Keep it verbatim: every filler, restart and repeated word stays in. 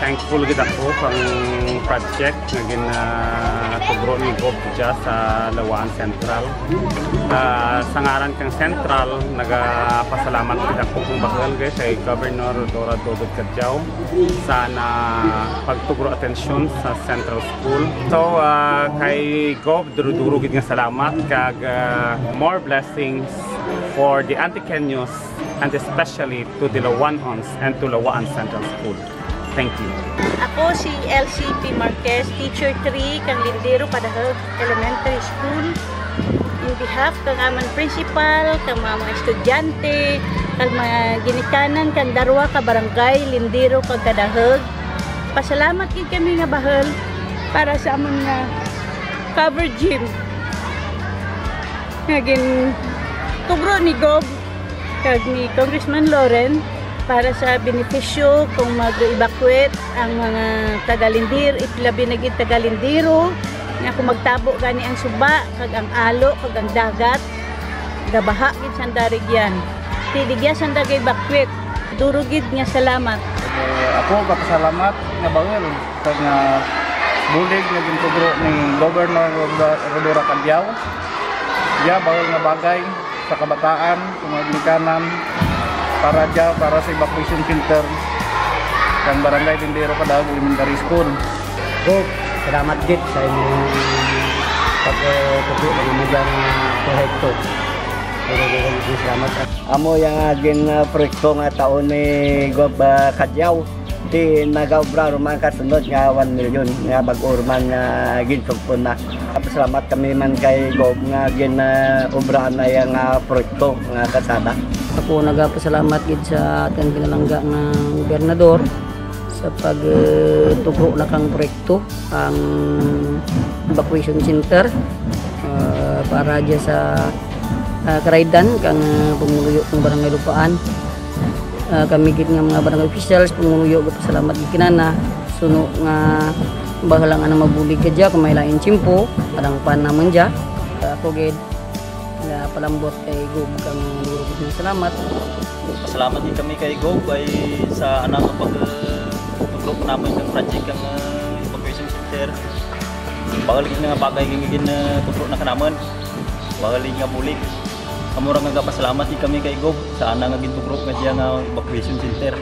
Thankful gid ako kang project nga gin, ah, tugro ni Gov dya sa Laua-an Central. Ah, sa ngaran kang Central, nagapasalamat gid ako kang bahul gid kay Governor Rhodora Dodod Cadiao sa ana pagtugro atensyon sa Central School. So, ah, kay Gov, duro-duro gid nga salamat kag, ah, more blessings for the Antiqueños and especially to the Laua-anons and to Laua-an Central School. Thank you. Ako si Elsie P. Marquez, Teacher three kang Lindero Cadajug Elementary School. In behalf kang amun principal, kang mga, mga estudyante, kang mga ginikanan kang darwa ka barangay, Lindero kag Cadajug, pasalamat gid kami nga bahul para sa amun nga cover gym nga gintugro ni Gov kag ni Congressman Loren para sa benepisyo kung mag-evacuate ang mga taga Lindero, ilabi na gid taga Lindero, nga kung magtabo gani ang suba, kag ang alo, kag ang dagat, gabaha gid sanda rugyan. Ti di gid sanda ga-evacuate. Duro gid nga salamat. Eh, ako gapasalamat nga bahul kang, ah, bulig nga gintugro ni Governor Rhoda-, Rhodora Cadiao. Dya bahul nga bagay sa kabataan, sa mga ginikanan, para dya, para sa evacuation center kang Barangay Lindero Cadajug Elementary School. Gov, salamat gid sa imong pagtugro kang amo dyang proyekto. Duro-duro gid salamat. Amo dyang, ah, gin, ah, proyekto nga tao ni Gov, ah, Cadiao. Ti nagaobra ruman kasunod nga one million nga bag-o ruman nga ginsugpon na. Pasalamat kami man kay Gov nga gin, ah, obra na dyang, ah, proyekto nga kalsada. Ako nagapasalamat gid sa atun pinalangga nga gobernador sa pag, eh, tugro na kang proyekto ang evacuation center, ah, para dya sa, ah, karaydan kang, ah, pumuluyo kang Barangay Lupaan. Ah, kami gid nga mga barangay officials, pumuluyo, gapasalamat gid kanana. Suno nga bahul lang ana mabulig kadya, kung may lain tiyempo, padangpan namun dya. Ah, ako gid, nga palambot kay Gov kang duro gid nga salamat. Pasalamat gid kami kay Gov kay sa ana nga pag, eh, tugro kanamun kang project kang, eh, evacuation center. Bahul gid nga bagay gid nga gin, eh, tugro na kanamun. Bahul gid nga bulig. Amo ra nga gapasalamat gid kami kay Gov sa ana nga gintugro nga dya nga evacuation center.